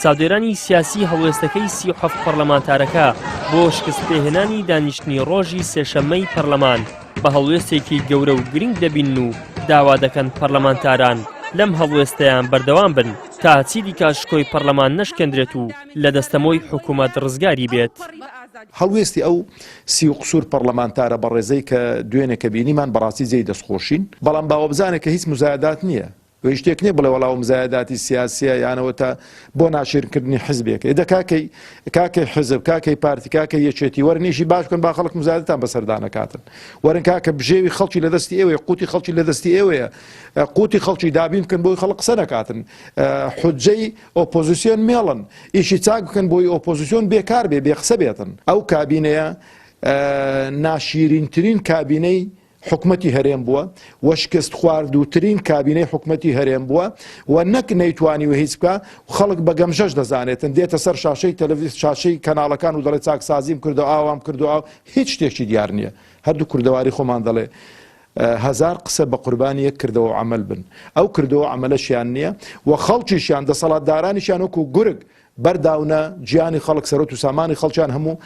چاودێرانی سیاسی هەڵوێستەکەی 37 پەرلەمانتارەکە بۆ شکستپێهێنانی دانیشتنی ڕۆژی سێشەممەی پەرلەمان بە هەڵوێستێکی گەورە و گرنگ دەبینن و داوا دەکەن پەرلەمانتاران لەم هەڵوێستەیان بەردەوام بن تا چیدیکە شکۆی پەرلەمان نەشکێندرێت و لە دەستەمۆی حکوومەت ڕزگاری بێت. هەڵوێستی ئەو سی و قسوور پەڕلەمانتارە بەڕێزەی کە دوێنێ کە بینیمان بەڕاستی جێی دەستخۆشین، بەڵام با وەبزانێ کە هیچ موزایەدات نییە و هیچ شتێک نییە بڵێ وەڵا ئەوە موزایەداتی سیاسییە یان ئەوەتا بۆ ناشیرنکردنی حزبێکە. ئێ دە کاکەی کاکەی حزب، کاکەی پارتی، کاکەی یەکێتی وەرن ئیشی باش بکەن با خەڵک موزایەدەتان بەسەردا نەکاتن. وەرن کاکە بژێوی خەڵکی لە دەستی ئێوەیە، قوتی خەڵکی لە دەستی ئێوەیە، قوتی خەڵکی دابین بکەن بۆی خەڵک قسە نەکاتن. حوجەی ئۆپۆزیسیۆن مێڵن ئیشی چاک بکەن بۆی ئۆپۆزیسیۆن بێکار بێ بێ قسە بێتن ئەو کابینەیە ناشیرینترین کابینەی حکومەتی هەرێم بووە و شکست خواردووترین کابینەی حکومەتی هەرێم بووە و نەک نەیتوانی و هیچ بکە خەڵک بە گەمژەش دەزانێتن دێتە سەر شاشەی تەلەڤیز شاشەی کەناڵەکان و دەڵێ چاکسازیم کردو ئاوام کردو ئاو هیچ شتێکی دیار نییە هەردوو کوردەواری خۆمان دەڵێ هەزار قسە بە قوربانی یەک کردەوە و عەمەل بن. ئەو کردەوە و عەمەلەشیان نییە و خەڵکیشیان، دەسەڵاتدارانیشیان وەکو گورگ بەرداونە گیانی خەڵک، سەرۆت و سامانی خەڵکیان هەموو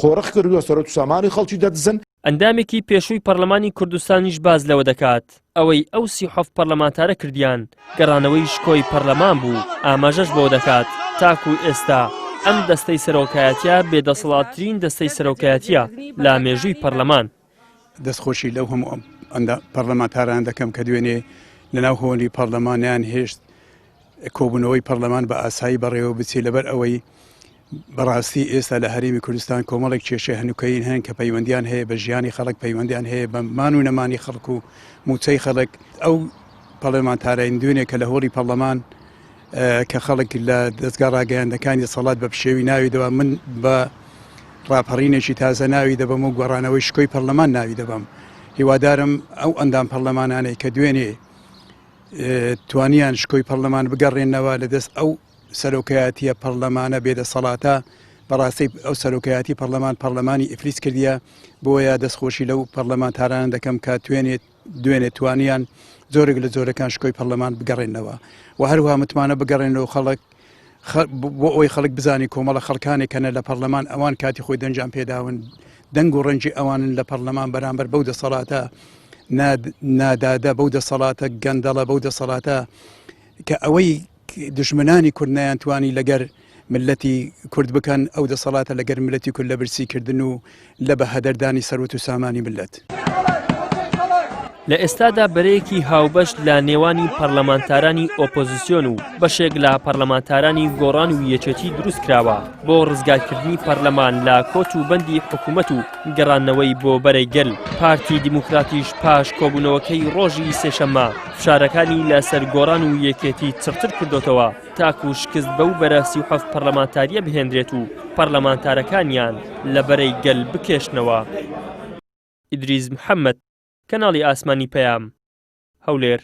قۆرخ کردووە، سەرۆت و سامانی خەڵکی دەدزن. ئەندامێکی پێشووی پەرلەمانی کوردستانیش باس لەوە دەکات، ئەوەی ئەو 37 پەرلەمانتارە کردیان گەڕانەوەی شکۆی پەرلەمان بوو، ئاماژەش بەوە دەکات، تاکو ئێستا ئەم دەستەی سەرۆکایەتیە بێدەسەڵاتترین دەستەی سەرۆکایەتیە لە مێژووی پەرلەمان. دەستخۆشی لەو هەموو پەرلەمانتاران دەکەم کە دوێنێ لەناو هۆڵی پەرلەمان نەیانهێشت کۆبوونەوەی پەرلەمان بە ئاسایی بەڕێوە بچێت لەبەر ئەوەی بەڕاستی ئێستا لە هەرێمی کوردستان کۆمەڵێک کێشەی هەنووکەیین هەن کە پەیوەندیان هەیە بە ژیانی خەڵک پەیوەندیان هەیە بە مان و نەمانی خەڵک و موچەی خەڵک ئەو پەرلەمانتارین دوێنێ کە لە هۆڵی پەرلەمان کە خەڵک لە دەزگا ڕاگەیاندنەکانی دەسەڵات بە پشێوی ناوی دەبا من بە ڕاپەڕینێکی تازە ناوی دەبەم و گۆڕانەوەی شکۆی پەرلەمان ناوی دەبەم هیوادارم ئەو ئەندام پەرلەمانانەی کە دوێنێ توانیان شکۆی پەرلەمان بگەڕێنەوە لە دەست ئەو سەرۆکایەتیە پەرلەمانە بێدەسەڵاتە بەڕاستی ئەو سەرۆکایەتی پەرلەمان پەرلەمانی ئیفلیس کردیە بۆیە دەستخۆشی لەو پەرلەمانتارانە دەکەم کە توێنێت دوێنێ توانیان جۆرێک لە جۆرەکان شکۆی پەرلەمان بگەڕێنەوە و هەروها متمانە بگەڕێنەوە خەڵک بۆ ئەوی خەڵک بزانانی کۆمەڵە خەڵکانێک کەنە لە پەرلەمان ئەوان کاتی خۆی دەنجان پێداون دەنگ و ڕەنجی ئەوانن لە پەرلەمان بەرامبەر بەو دەسەڵاتە نادادە بەو دەسەڵاتە گەندەڵە بەو دەسەڵاتە کە ئەوەی دوژمنانی کورد نەیانتوانی لەگەر ملەتی کورد بکەن، ئەو دەسەڵاتە لەگەر ملەتی کورد لە برسی کردن و لە بە هەدەردانی سەروەت و سامانی ملەت. لە ئێستادا بەرەیەکی هاوبەش لە نێوانی پەرلەمانتارانی ئۆپۆزیسیۆن و بەشێک لە پەرلەمانتارانی گۆڕان و یەکێتی دروستکراوە بۆ ڕزگارکردنی پەرلەمان لە کۆت و بەندی حکوومەت و گەڕاندنەوەی بۆ بەرەی گەل، پارتی دیموکراتیش پاش کۆبوونەوەکەی ڕۆژی سێشەممە فشارەکانی لەسەر گۆڕان و یەکێتی چڕتر کردۆتەوە تاکو شکست بەو بەرە 37 پەرلەمانتاریە بهێنرێت و پەرلەمانتارەکانیان لە بەرەی گەل بکێشنەوە. ئیدریس محەمەد، کەناڵی ئاسمانی پەیام، هەولێر.